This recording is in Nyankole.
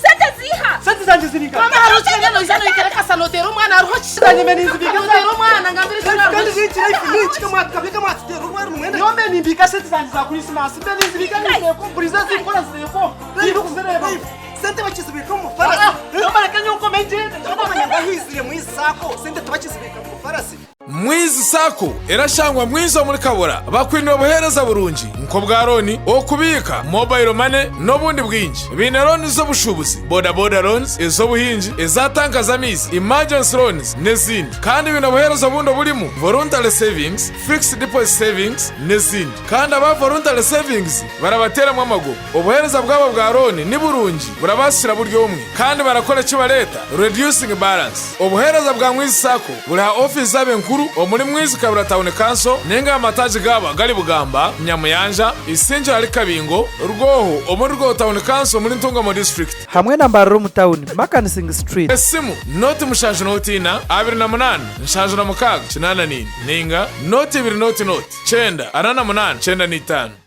Sente ziiha? Sente zangye ziri Mama hariho kyenda noija noikara kasa noteera omwana hariho noteera omwana ngambira ekyo Kandi ninki life ninki kamwatikabyeka mwatiteera orwari nimwenda Nyombe nimbika sente zangye za Christmas mbe ninzibika ninziteeka omu buriza zikora ziteeka omu kuzireeba. Sente bakizibika omu mufarasi. Nyombe reka nyowe nkome ngyende. Tokumanya ngu ahizire mwizi sacco sente tibakizibika mu mufarasi. Mwizi Sacco erashangwa Mwizi omuri Kabura bakwine obuheereza burungi nk'obwa looni, okubiika, mobile money n'obundi bwingi. Baine looni z'obushuubuzi, boda boda loans, ez'obuhingi, eza tanka z'amaizi, emergency loans n'ezindi. Kandi baine obuheereza obundi oburimu voluntary savings, fixed deposit savings n'ezindi. Kandi aba voluntary savings barabateeramu amagoba. Obuheereza bwabo bwa looni ni burungi burabaasira buri omwe kandi barakora eki bareeta reducing balance. Obuheereza bwa Mwizi Sacco buri aha ofiisi zaabo enkuru omuri Mwizi Kabura Town Council ninga aha mataagi gaabo agari Bugamba, Nyamuyanja, Isingiro ahari Kabingo, Rwoho omuri Rwoho Town Council omuri Ntungamo District. Hamwe na Mbarara omu tauni, Makanising Street. Esimu, Nooti mushanju nooti ina, 28, 76, 84 ninga nooti ibiri nooti nooti, kyenda, 48, 95.